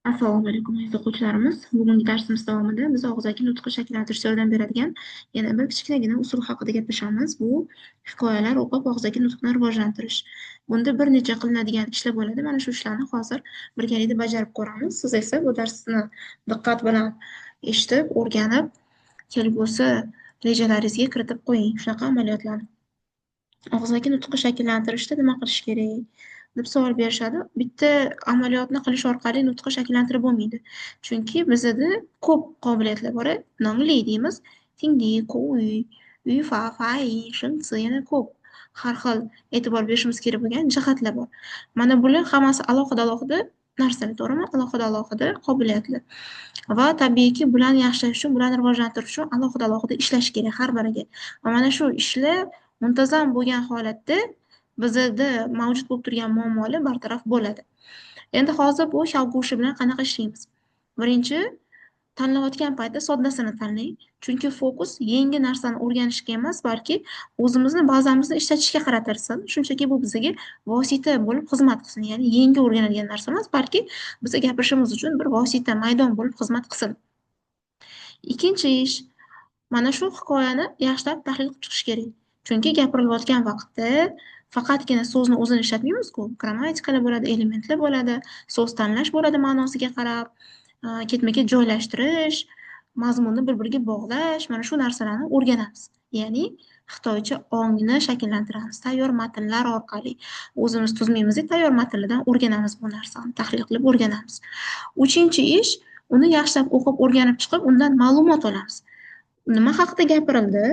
Assalomu alaykum, aziz o'quvchilarimiz. Bugungi darsimiz davomida biz og'zaki nutqni shakllantirishda yordam beradigan yana bir kichkinagina usul haqida gaplashamiz. Bu hikoyalar o'qib og'zaki nutqni rivojlantirish. Bunda bir necha qilinadigan ishlar bo'ladi. Mana shu ishlarni hozir birgalikda bajarib ko'ramiz. Siz esa bu darsni diqqat bilan eshitib, o'rganib, kelgusi rejalaringizga kiritib qo'ying shunaqa amaliyotlarni. Og'zaki nutqni shakllantirishda nima qilish kerak deb savol berishadi. Bitta amaliyotni qilish orqali nutqni shakllantirib bo'lmaydi. Chunki bizada ko'p qobiliyatlar bor. 能力 deymiz. 听力, 口语, 语法, 发音, 生词 yana ko'p har xil e'tibor berishimiz kerak bo'lgan jihatlar bor. Mana bular hammasi alohida-alohida narsalar, to'g'rimi? Alohida-alohida qobiliyatlar. Va tabiiyki, bularni yaxshilash uchun, bularni rivojlantirish uchun alohida-alohida ishlash kerak har biriga. Va mana shu ishlar muntazam bo'lgan holatda bizada mavjud bo'lib turgan muammolar bartaraf bo'ladi. Endi hozir bu 小故事 bilan qanaqa ishlaymiz? Birinchi, tanlayotgan paytda soddasini tanlang. Chunki fokus yangi narsani o'rganishga emas, balki o'zimizni bazamizni ishlatishga qaratilsin. Shunchaki bu bizga vosita bo'lib xizmat qilsin. Ya'ni yangi o'rganadigan narsa emas, balki biza gapirishimiz uchun bir vosita, maydon bo'lib xizmat qilsin. Ikkinchi ish, mana shu hikoyani yaxshilab tahlil qilib chiqish kerak. Chunki gapirilayotgan vaqtda faqatgina so'zni o'zini ishlatmaymiz-ku. Grammatikalar bo'ladi, elementlar bo'ladi, so'z tanlash bo'ladi ma'nosiga qarab, ketma-ket joylashtirish, mazmunni bir-biriga bog'lash, mana shu narsalarni o'rganamiz. Ya'ni xitoycha ongni shakllantiramiz tayyor matnlar orqali. O'zimiz tuzmaymiz, tayyor matnlardan o'rganamiz bu narsani, tahlil qilib o'rganamiz. Uchinchi ish, uni yaxshilab o'qib o'rganib chiqib, undan ma'lumot olamiz. Nima haqida gapirildi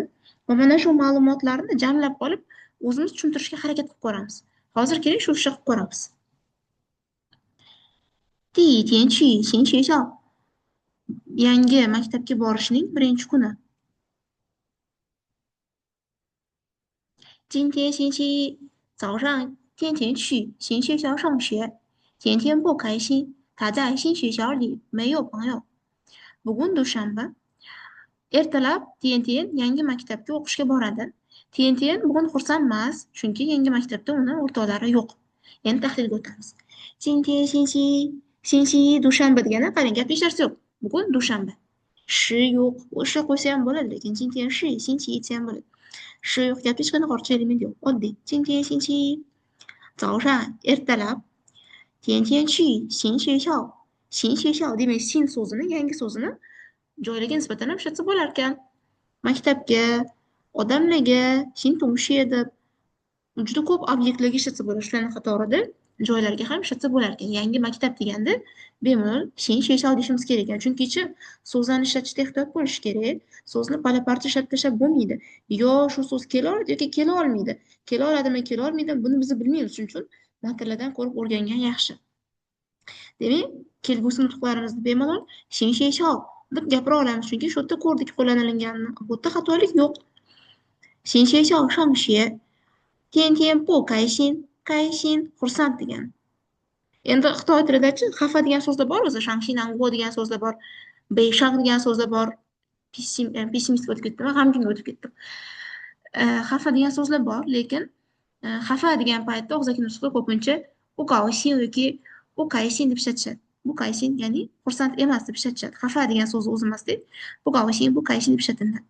va mana shu ma'lumotlarni jamlab olib, o'zimiz tushuntirishga harakat qilib ko'ramiz. Hozir keling shu ishni qilib ko'ramiz. 第一天去新学校. Yangi maktabga borishning birinchi kuni. 今天星期一，早上天天去新学校上学。天天不开心，他在新学校里没有朋友。Bugun dushanba. Ertalab Tian-Tian yangi maktabga o'qishga boradi. Tian-Tian bugun xursand emas, chunki yangi maktabda uni o'rtoqlari yo'q. Endi tahlilga o'tamiz. 今天星期一，星期一 dushanba degani qarang, gapda hech narsa yo'q. Bugun dushanba. 是 yo'q, o'sha qo'ysa ham bo'ladi, lekin 今天是星期一 desa ham bo'ladi. 是 yo'q, gapda hech qanaqa ortiqcha element yo'q. Oddiy. 今天星期一，早上 ertalab 天天去新学校。新学校 demak, sin so'zini, yangi so'zini joylarga nisbatan ham ishlatsa bo'lar ekan. Maktabga, odamlarga, 新同学 deb juda ko'p obyektlarga ishlatsa bo'ladi. Shularning qatorida joylarga ham ishlatsa bo'lar ekan. Yangi maktab deganda bemalol 新学校 deyishimiz kerak ekan. Chunki so'zlarni ishlatishda ehtiyot bo'lish kerak. So'zni pala-parcha ishlatib tashlab bo'lmaydi. Yo shu so'z kela oladi yoki kela olmaydi. Kela oladimi, kela olmaydimi, buni biz bilmaymiz. Shuning uchun matnlardan ko'rib o'rgangan yaxshi. Demak, kelgusi nutqlarimizni bemalol 新学校 deb gapira olamiz, chunki shu yerda ko'rdik qo'llanilganini. Bu yerda xatolik yo'q. 新学校上学，天天不开心，开心 xursand degani. Endi xitoy tilidachi xafa degan so'zlar bor o'zi, 伤心难过 degan so'zlar bor, 悲伤 degan so'zlar bor. Pessimistga o'tib ketdim, g'amginga o'tib ketdim. Xafa degan so'zlar bor, lekin xafa degan paytda og'zaki nutqda ko'pincha 不高兴 yoki 不开心 deb ishlatishadi. 不开心 ya'ni xursand emas deb ishlatishadi. Xafa degan so'zni o'zi emasda, 不高兴, 不开心 deb ishlatiladi.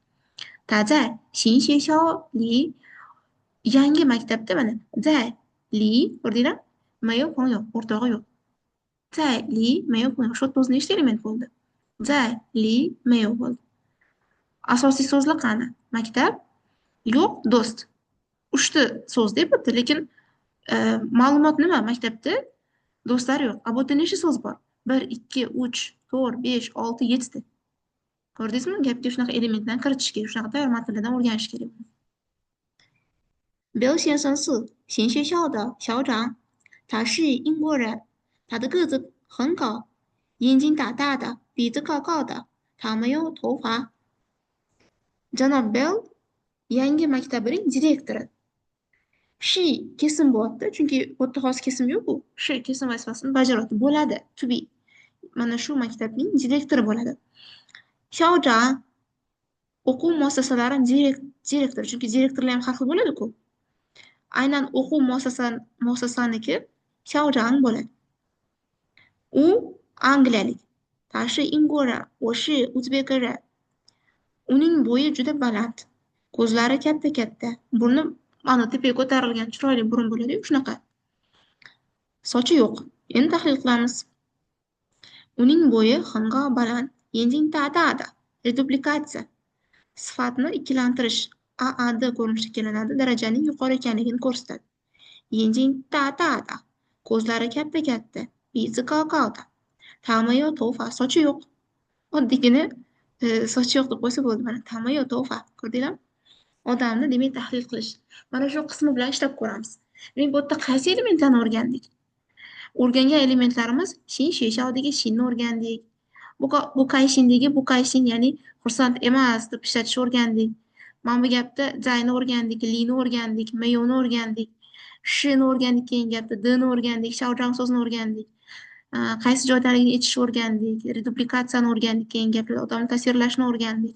他在新学校里 yangi maktabda mana 在里 ko'rdinglar? 没有朋友, o'rtog'i yo'q. 在里没有朋友, shu yerda o'zi nechta element bo'ldi? 在里没有 bo'ldi. Asosiy so'zlar qani? Maktab, yo'q, do'st. Uchta so'z deb o'tdi, lekin ma'lumot nima? Maktabda do'stlar yo'q. A bu yerda nechta so'z bor? 1, 2, 3, 4, 5, 6, 7 ta. Ko'rdingizmi? Gapga shunaqa elementlarni kiritish kerak, shunaqa tayyor matnlardan o'rganish kerak. 刘先生是新学校的校长，他是英国人，他的个子很高，眼睛大大的，鼻子高高的，他没有头发。Janob Bell yangi maktabining direktori. 是 kesim bo'lyapti, chunki bu yerda hozir kesim yo'q-ku. 是 kesim vazifasini bajaryapti. Bo'ladi, to be. Mana shu maktabning direktori bo'ladi. 校长 o'quv muassasalari direktori, chunki direktorlar ham har xil bo'ladi-ku. Aynan o'quv muassasaniki 校长 bo'ladi. U Angliyalik. 他是英国人，我是乌兹别克人。Uning bo'yi juda baland. Ko'zlari katta-katta. Burni mana tepaga ko'tarilgan chiroyli burun bo'ladi-yu, shunaqa. Sochi yo'q. Endi tahlil qilamiz. Uning bo'yi 很高 baland, 眼睛大大的. Reduplikatsiya. Sifatni ikkilantirish AAD ko'rinishda kelinadi, darajaning yuqori ekanligini ko'rsatadi. 眼睛大大的, ko'zlari katta-katta, 鼻子高高的. 他没有头发, sochi yo'q. Oddiygina sochi yo'q deb qo'ysa bo'ldi. Mana 他没有头发, ko'rdinglarmi? Odamni demak tahlil qilish. Mana shu qismi bilan ishlab ko'ramiz. Demak, bu yerda qaysi elementlarni o'rgandik? O'rgangan elementlarimiz 新学校dagi shinni o'rgandik. Bu kayshindagi bu kayshin, ya'ni xursand emas deb ishlatishni o'rgandik. Mana bu gapda zayni o'rgandik, lini o'rgandik, mayoni o'rgandik, shini o'rgandik, keyin gapda dni o'rgandik, shaojang so'zini o'rgandik. Qaysi joydaligini aytishni o'rgandik, reduplikatsiyani o'rgandik, keyin gaplarda odamni tasvirlashni o'rgandik.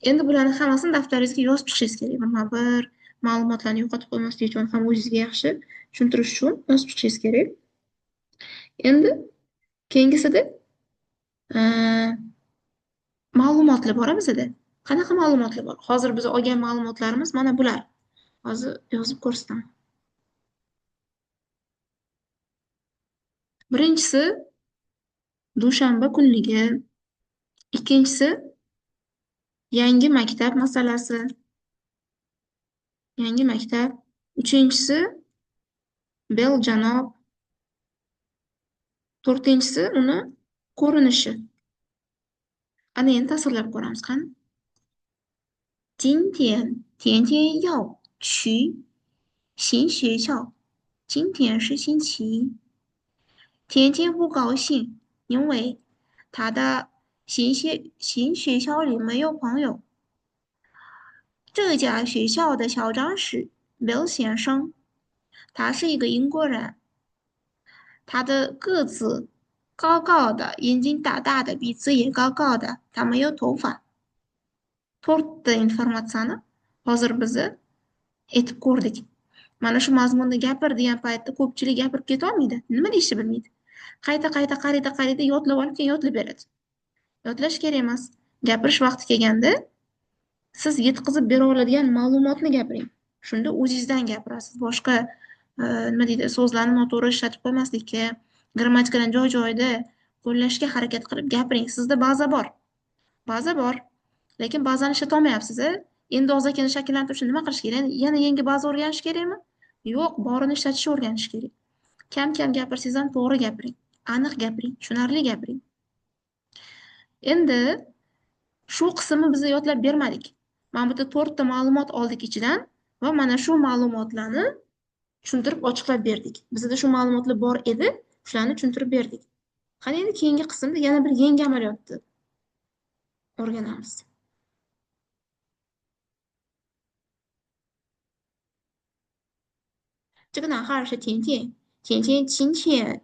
Endi bularni hammasini daftaringizga yozib chiqishingiz kerak. Birma-bir ma'lumotlarni yo'qotib qo'ymaslik uchun ham o'zingizga yaxshi tushuntirish uchun yozib chiqishingiz kerak. Endi keyingisida ma'lumotlar bor bizada. Qanaqa ma'lumotlar bor? Hozir biz olgan ma'lumotlarimiz mana bular. Hozir yozib ko'rsataman. Birinchisi dushanba kunligi, ikkinchisi yangi maktab masalasi, yangi maktab, uchinchisi Bel janob, to'rtinchisi uni ko'rinishi. Ana endi tasvirlab ko'ramiz, qani? 今天甜甜要去新学校。今天是星期一。甜甜不高兴，因为她的新学校里没有朋友。这家学校的校长是 Bill 先生，他是一个英国人。他的个子高高的，眼睛大大的，鼻子也高高的，他没有头发。To'rtta informatsiyani hozir bizni aytib ko'rdik. Mana shu mazmunda gapir degan paytda ko'pchilik gapirib keta olmaydi. Nima deyishni bilmaydi. Qayta-qayta qaraydi-qaraydi, yodlab olib keyin yodlab beradi. Yodlash kerak emas. Gapirish vaqti kelganda siz yetkazib bera oladigan ma'lumotni gapiring. Shunda o'zingizdan gapirasiz. Boshqa nima deydi, so'zlarni noto'g'ri ishlatib qo'ymaslikka, grammatikadan joy-joyida qo'llashga harakat qilib gapiring. Sizda baza bor. Baza bor. Lekin bazani ishlata olmayapsiz. Endi og'zakini shakllantirish uchun nima qilish kerak? Yana yangi baza o'rganish kerakmi? Yo'q, borini ishlatishni o'rganish kerak. Kam-kam gapirsangiz ham to'g'ri gapiring, aniq gapiring, tushunarli gapiring. Endi shu qismni biz yodlab bermadik. Mana bu yerda to'rtta ma'lumot oldik ichidan va mana shu ma'lumotlarni tushuntirib ochiqlab berdik. Bizda shu ma'lumotlar bor edi, shularni tushuntirib berdik. Qani endi keyingi qismda yana bir yangi amaliyotni o'rganamiz. 这个男孩是甜甜，甜甜今天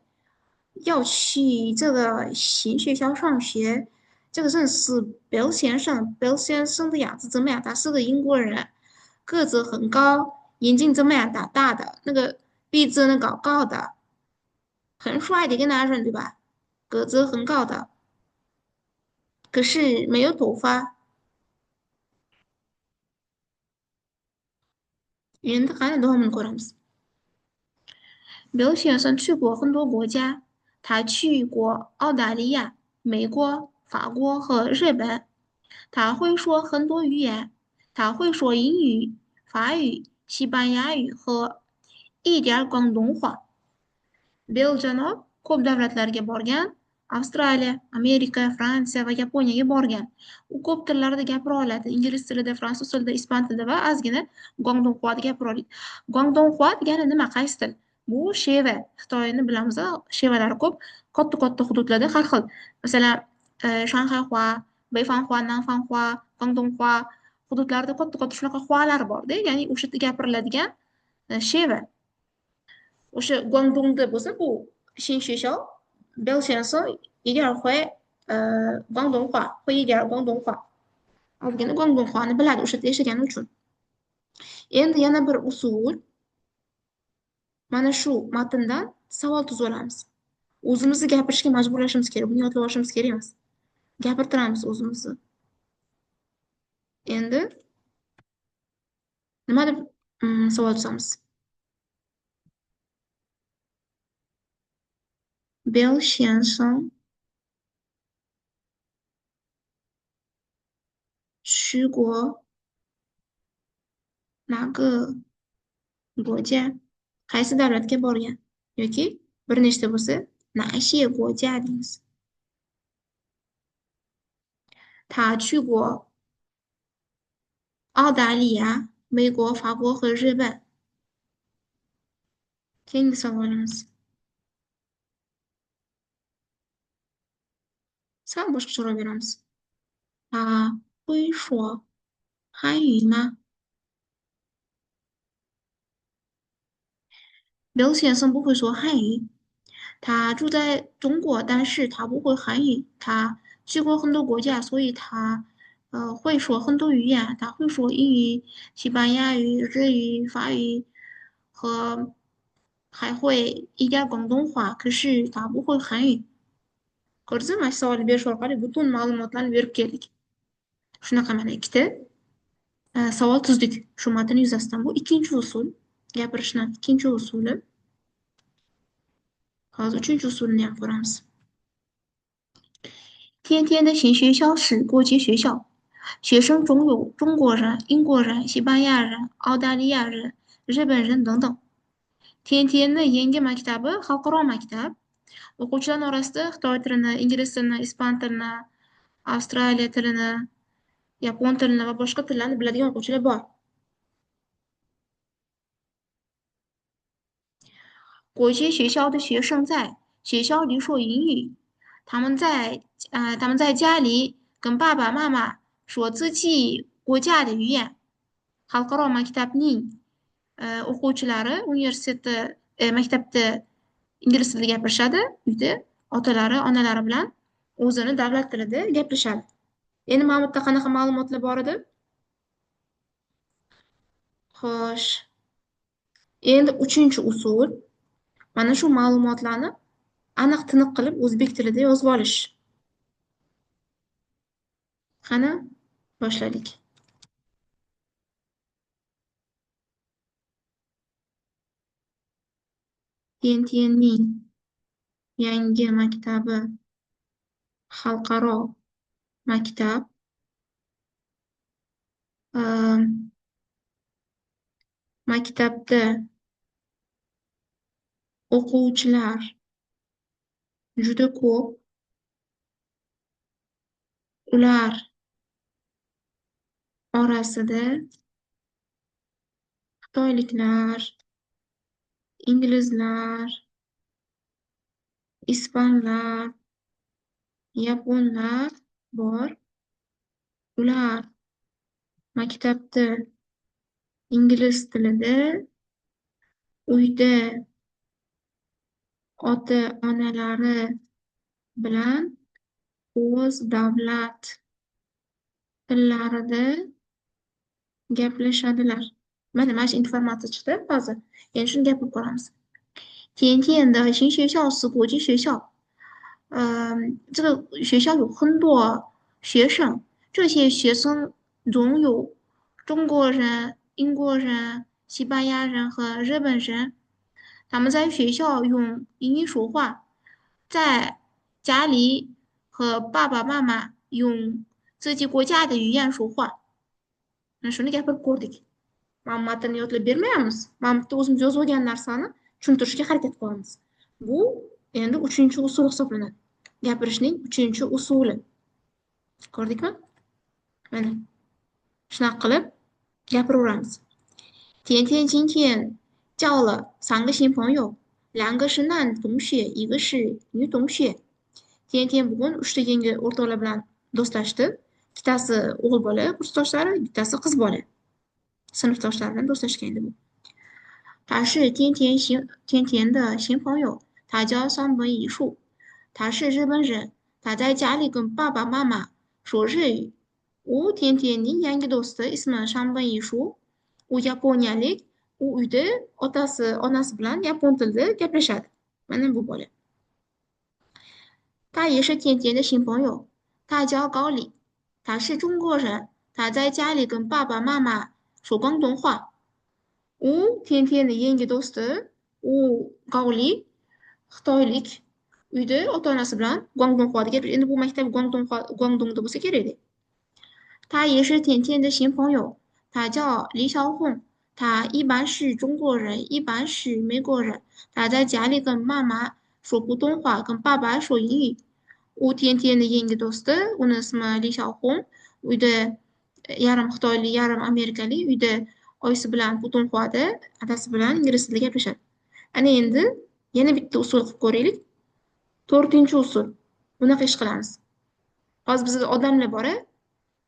要去这个新学校上学。这个人是 Bill 先生，Bill 先生的样子怎么样？他是个英国人，个子很高，眼睛怎么样？大大的，那个鼻子那高高的，很帅的一个男人，对吧？个子很高的，可是没有头发。Endi qani davomini ko'ramiz. 刘先生去过很多国家，他去过澳大利亚、美国、法国和日本。他会说很多语言，他会说英语、法语、西班牙语和一点广东话。Bill janob ko'p davlatlarga borgan, Avstraliya, Amerika, Fransiya va Yaponiyaga borgan. U ko'p tillarda gapira oladi. Ingliz tilida, fransuz tilida, ispan tilida va ozgina Guangdonghuada gapira oladi. Guangdonghua degani nima? Qaysi til? Bu sheva. Xitoyni bilamiz, shevalari ko'p, katta-katta hududlarda har xil. Masalan, Shanxayhua, Beifanhua, Nanfanhua, Guangdonghua hududlarida katta-katta shunaqa hualar borda, ya'ni o'sha yerda gapiriladigan sheva. O'sha Guangdongda bo'lsa, bu 新学校 Bill 先生一点会广东话，会一点广东话。Ozgina Guangdonghuani biladi o'sha yerda yashagani uchun. Endi yana bir usul. Mana shu matndan savol tuzib olamiz. O'zimizni gapirishga majburlashimiz kerak. Buni yodlab olishimiz kerak emas. Gapirtiramiz o'zimizni. Endi nima deb savol tuzamiz? Bill 先生去过哪个国家？Qaysi davlatga borgan? Yoki bir nechta bo'lsa, 哪些国家 deymiz. 他去过澳大利亚、美国、法国和日本。Keyingi savolimiz. Sal boshqacharoq beramiz. 他会说汉语吗？刘先生不会说汉语，他住在中国，但是他不会汉语。他去过很多国家，所以他会说很多语言。他会说英语、西班牙语、日语、法语和还会一点广东话，可是他不会汉语。Ko'rdingizmi, mana shu savolni berish orqali butun ma'lumotlarni berib keldik. Shunaqa mana ikkita savol tuzdik shu matn yuzasidan. Bu ikkinchi usul, gapirishni ikkinchi usuli. Hozir uchinchi usulini ham ko'ramiz. 天天的新学校是国际学校，学生中有中国人、英国人、西班牙人、澳大利亚人、日本人等等。Tiantianni yangi maktabi xalqaro maktab. O'quvchilarning orasida xitoy tilini, ingliz tilini, ispan tilini, Avstraliya tilini, yapon tilini va boshqa tillarni biladigan o'quvchilar bor. 国际学校的学生在学校里说英语，他们在家里跟爸爸妈妈说自己国家的语言。Xalqaro maktabning o'quvchilari universitetda, maktabda ingliz tilida gapirishadi, uyda otalari, onalari bilan o'zini davlat tilida gaplashadi. Endi mana bu yerda qanaqa ma'lumotlar bor edi? Xo'sh. Endi uchinchi usul mana shu ma'lumotlarni aniq tiniq qilib o'zbek tilida yozib olish. Qani, boshladik. Tiantianning yangi maktabi xalqaro maktab. Maktabda o'quvchilar juda ko'p. Ular orasida xitoyliklar, inglizlar, ispanlar, yaponlar bor. Ular maktabda ingliz tilida, uyda ota-onalari bilan o'z davlat tillarida gaplashadilar. Mana shu informatsiya chiqdi hozir. Endi shuni gapirib ko'ramiz. 天的新学校是国际学校。这个学校有很多学生，这些学生中有中国人、英国人、西班牙人和日本人。他们在学校用英语说话，在家里和爸爸妈妈用自己国家的语言说话。Mana shuni gapirib ko'rdik. Mana matnni yodlab bermayapmiz. Mana bitta o'zimiz yozib olgan narsani tushuntirishga harakat qilamiz. Bu endi uchinchi usul hisoblanadi. Gapirishning uchinchi usuli. Ko'rdikmi? Mana shunaqa qilib gapiraveramiz. 甜今天交了3个新朋友，2个是男同学，1个是女同学。甜甜bugun 3ta yangi o'rtoqlar bilan do'stlashdi. Ikkitasi o'g'il bola kursdoshlari, bittasi qiz bola. Sinfdoshlari bilan do'stlashgan edi bu. 他是甜甜的新朋友，他叫山本一树，他是日本人，他在家里跟爸爸妈妈说日语。U Tiantianning yangi do'sti, ismi Shanban Yishu. U yaponiyalik, u uyda otasi, onasi bilan yapon tilida gaplashadi. Mana bu bola. 他也是甜甜的新朋友，他叫高丽，他是中国人，他在家里跟爸爸妈妈说广东话。U Tientienni yangi do'sti, u Gaoli xitoylik, uyda ota-onasi bilan Guangdongxoda gapiradi. Endi bu maktab Guangdongda bo'lsa kerak edi. 他也是甜甜的新朋友，他叫李小红，他一半是中国人，一半是美国人。他在家里跟妈妈说普通话，跟爸爸说英语。U Tientienni yangi do'sti, uni ismi Li Xiaohong. Uyda yarim xitoylik, yarim amerikalik, uyda oyisi bilan putunxoda, adasi bilan ingliz tilida gaplashadi. Ana endi yana bitta usul qilib ko'raylik. 4-chi usul. Bunaqa ish qilamiz. Hozir bizda odamlar bor-a?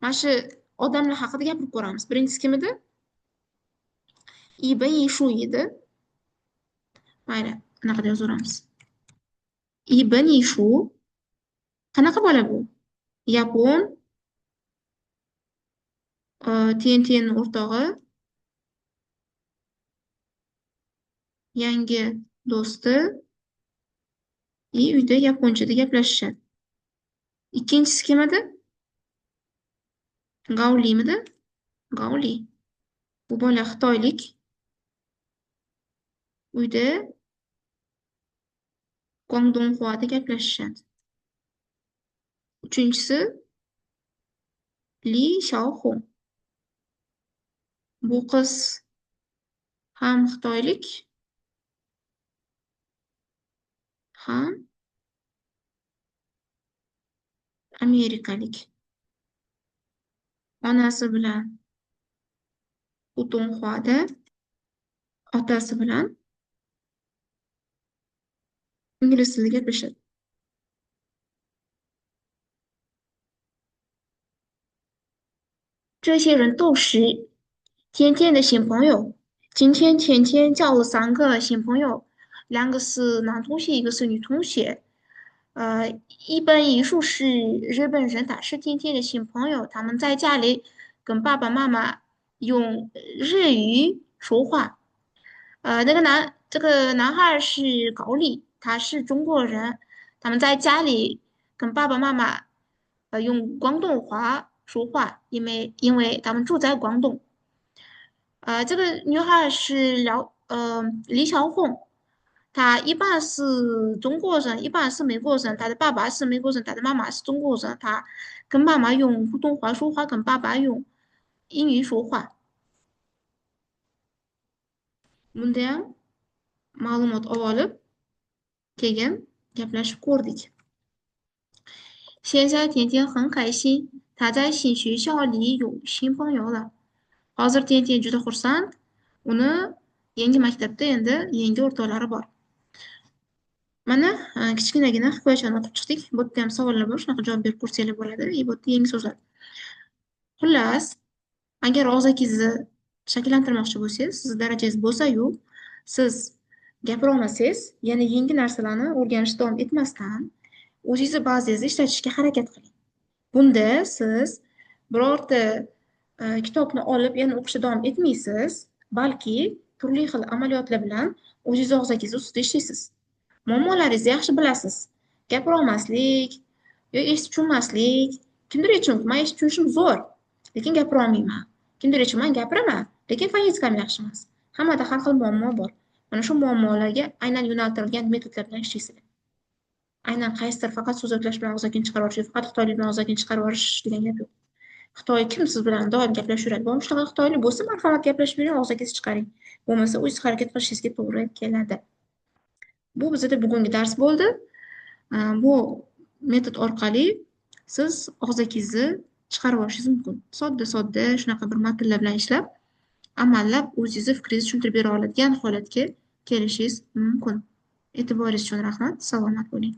Mana shu odamlar haqida gapirib ko'ramiz. Birinchisi kim edi? Ibn Yishu edi. Mayli, bunaqa deb yozaveramiz. Ibn Yishu qanaqa bola bu? Yapon, TNTning o'rtog'i, yangi do'sti и uyda yaponchada gaplashishadi. Ikkinchisi kim edi? Gaolimidi? Gaoli. Bu bola xitoylik. Uyda Guangdongxuada gaplashishadi. Uchinchisi Li Xiaohong. Bu qiz ham xitoylik, ham amerikalik. Onasi bilan Putunxuada, otasi bilan ingliz tilida gaplashadi. 这些人都是甜甜的新朋友。今天甜甜交了3个新朋友，2个是男同学，1个是女同学。一本一书是日本人，他是甜甜的新朋友。他们在家里跟爸爸妈妈用日语说话。这个男孩是高丽，他是中国人。他们在家里跟爸爸妈妈，用广东话说话，因为他们住在广东。这个女孩是李小红，她一半是中国人，一半是美国人。她的爸爸是美国人，她的妈妈是中国人。她跟妈妈用普通话说话，跟爸爸用英语说话。Bunda ham ma'lumot olib, keyin gaplashib ko'rdik. 现在甜甜很开心，她在新学校里有新朋友了。Hozir Tian juda xursand. Uni yangi maktabda endi yangi o'rtoqlari bor. Mana kichkinagina hikoyachani o'qib chiqdik. Bu yerda ham savollar bor, shunaqa javob berib ko'rsanglar bo'ladi. Bu yerda yangi so'zlar. Xullas, agar og'zakingizni shakllantirmoqchi bo'lsangiz, sizni darajangiz bo'lsa-yu, siz gapira olmasangiz, yana yangi narsalarni o'rganishda davom etmasdan o'zingizni bazangizni ishlatishga harakat qiling. Bunda siz birorta kitobni olib yana o'qishda davom etmaysiz, balki turli xil amaliyotlar bilan o'zingiz og'zakingiz ustida ishlaysiz. Muammolaringizni yaxshi bilasiz. Gapira olmaslik yo eshitib tushunmaslik. Kimdir aytishi mumkin, men eshitib tushunishim zo'r, lekin gapira olmayman. Kimdir aytishi mumkin, men gapiraman, lekin fonetikam yaxshi emas. Hammada har xil muammo bor. Mana shu muammolarga aynan yo'naltirilgan metodlar bilan ishlaysizlar. Aynan qaysidir faqat so'zlash bilan og'zakini chiqarib yuborish, faqat xitoylik bilan og'zakini chiqarib yuborish degan gap yo'q. Xitoy kim siz bilan doim gaplashib yuradi? Bo'lmasa shunaqa xitoylik bo'lsa, marhamat gaplashib yuring, og'zakingizni chiqaring. Bo'lmasa o'zingiz harakat qilishingizga to'g'ri keladi. Bu bizda bugungi dars bo'ldi. Bu metod orqali siz og'zakingizni chiqarib olishingiz mumkin. Sodda-sodda shunaqa bir matnlar bilan ishlab, amallab o'zingizni fikringizni tushuntirib bera oladigan holatga kelishingiz mumkin. E'tiboringiz uchun rahmat. Salomat bo'ling.